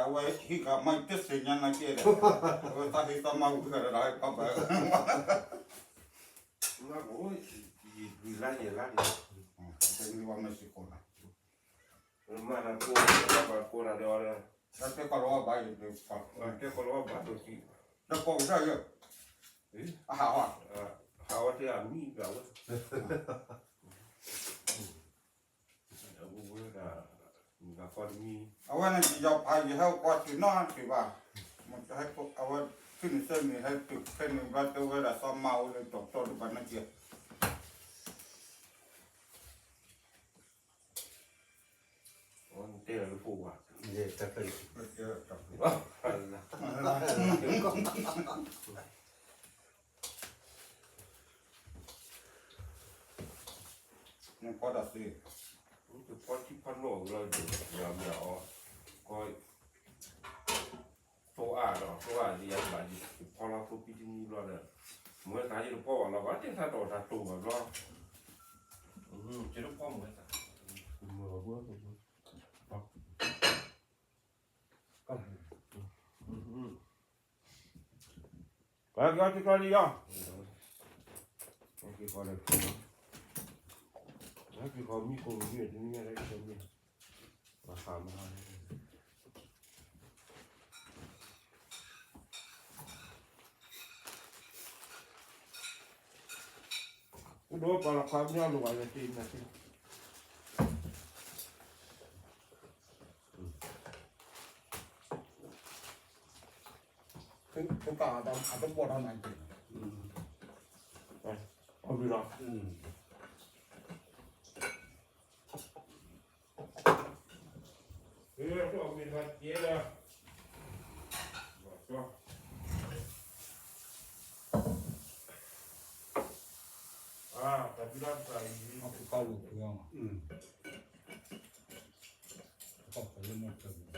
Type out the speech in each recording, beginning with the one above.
အဝဲဟံးဃာ်မးတသ့ၣ်ညါနာ်က့ဒီး, အဝဲသးဟ့သးမၤဝံၤဃာ်ဒီးပှၤဘၣ်, တနံၤဝဲမ့ၢ်စ့ၢ်ကီးနီၤ, မၤတၢ်ကိး, ဘၣ်ကိးတၢ်ဒီး, တဲကီၢ်လီၤဘၣ်, တဲကီၢ်လီၤဘၣ်, တကိးကစၢ်ယွၤ, အဟးဝဲ, ဟးဝဲတဲအမံၤဘၣ်ဝဲ အဝဲန့ၣ် ယပၢ်ယဟဲကွၢ်တုၤနီတဘျီဘၣ်, အဝဲ ဖဲန့ၣ်ဆၢန့ၣ် ဟဲတုၤဖဲန့ၣ်ဘျီ တဲဝဲဒၣ်သးမၤဝဲလၢတီတီဒံးဘၣ်နာ်က့, တဲလၢဖိဝဲ, နဖီတၢ်သ့, နတဖီထံဖီနီၣ်လီၤ, ယမ့ၢ်အီၤ, ကီ, သိအါဒီး သိအါလံယဘၣ်ယဖီလီၤသိပံတနံၤဘျီဒီး, မ့ၢ်တၢ်ယတဖီဘၣ်လီၤ ဘၣ်တဲသးတီၢ်တၢ်တိၢ်ဘၣ်ဘျီ, ယတဖီမ့ၢ်သး ကကီတကီလံယီၤ, ကကီလၢ, ကကီမံခိၣ်မံမ့ၢ်တနံၤညါလၢကမ့ၢ်, ပှၤဃးမၤ, အိၣ်ဒီးပှၤလီၤခးမ့ၢ်လိာ်ဘၣ်လၢတ့ၢ်နၤတ့ၢ် အတဘီၣ်ထီၣ်နၤက့ၤ, အဘျုးလီၤ, အမ့ၢ်တၢ်ကဲလၢ, တၢ်ဘျုးလီၤတၢ်အံၤ, အကီၢ်လၢမ့ၢ်တၢ်ဘျုး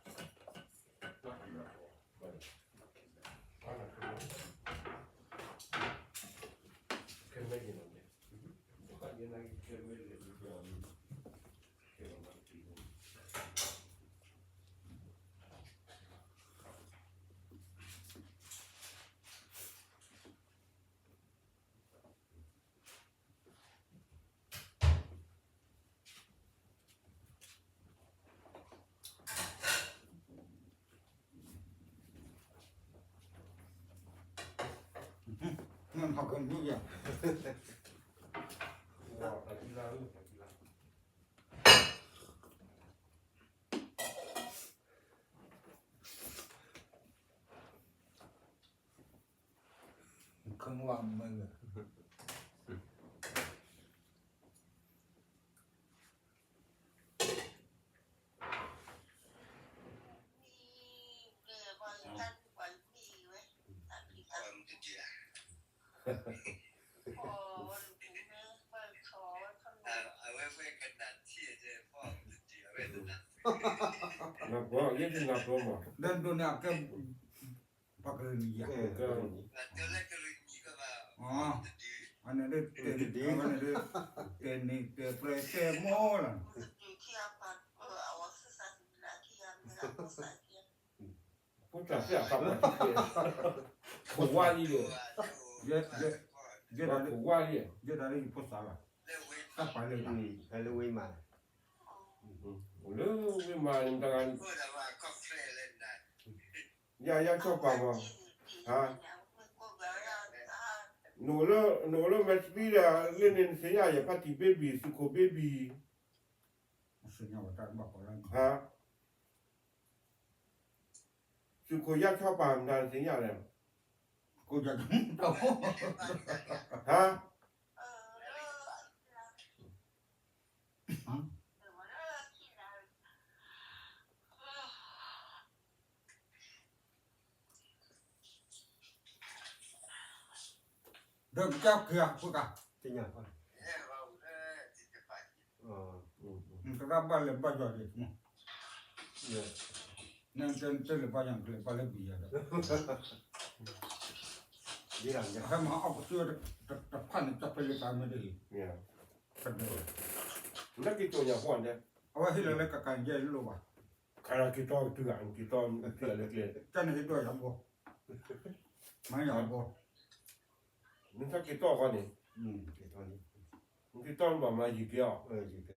လီၤ နၢ်ပၢၢ်, ယဲၢ်တနၢ်ပၢၢ်မး, ဒ်ဒိးန့ၣ်အကဲ, ပှၤကလုာ်နံၤယၤ, အန့ၣ်ဒ်တဲ, တဲန့ၣ်တဲပြဲတဲမီၢ်လီၤ, ဖိသၣ်သ့ၣ်အသးပှၢ်တံၢ်, ဖိဝါလံဒီး, ယဲဒၣ်, ယဲဒၣ်လၢယဖိသၣ်လီၤ, တၢ်ပှၤလၢ, လၢဝ့ၢ်မး, လၢဝ့ၢ်မးန့ၣ်တဂၤ, ယၤယၤဆီၣ်ပာ်မး, နအိၣ်လၢမဲာ်စပံဒီး လၢန့ၣ်နသ့ၣ်ညါယဖါတံၢ်ဘ့ဘံၣ် သုးခိၣ်ဘ့ဘံၣ်, ဟါ သုးခိၣ်ယါဆီၣ်ပာ်မတၤနသ့ၣ်ညါလဲၣ်, ဟါ ဒီးကစၢ်ခ့အဖိကါ, သ့ၣ်ညါ, နကရၢဘၣ်လဲၤဘၣ်ယွၤဒံးမး, နတလဲၤဘၣ်ယွၤ နကလဲၤဘၣ်လၢဘံၣ်ယၤဒီး, ဟဲမၤအီၣ်ကစၢ်တဖၣ်န့ၣ် တၢ်ဖဲလၢကါမ့ၢ်တဂ့ၤ, ကဒၢ နက့ၤကၠီၣ်ညၣ်ဖိန့ၣ်, အဝဲဟ့ၣ်လီၤလၢကကၤယဲၢ်လိၣ်ဘၣ်, ခးလီၤက့ၤတီၢ်ကတုၤဂၤ နက့ၤတီၢ်တုၤဂၤလၢကျဲ, ကန့ၣ်ဟ့ၣ်ဒိၣ်ယၤဘိ, မၤယၤဘိ, နတၢ်က့ၤတီၢ်ဃီန့ၣ်, နက့ၤတီၢ်နဘၣ်မၤယံာ်က့ၤအီၤ,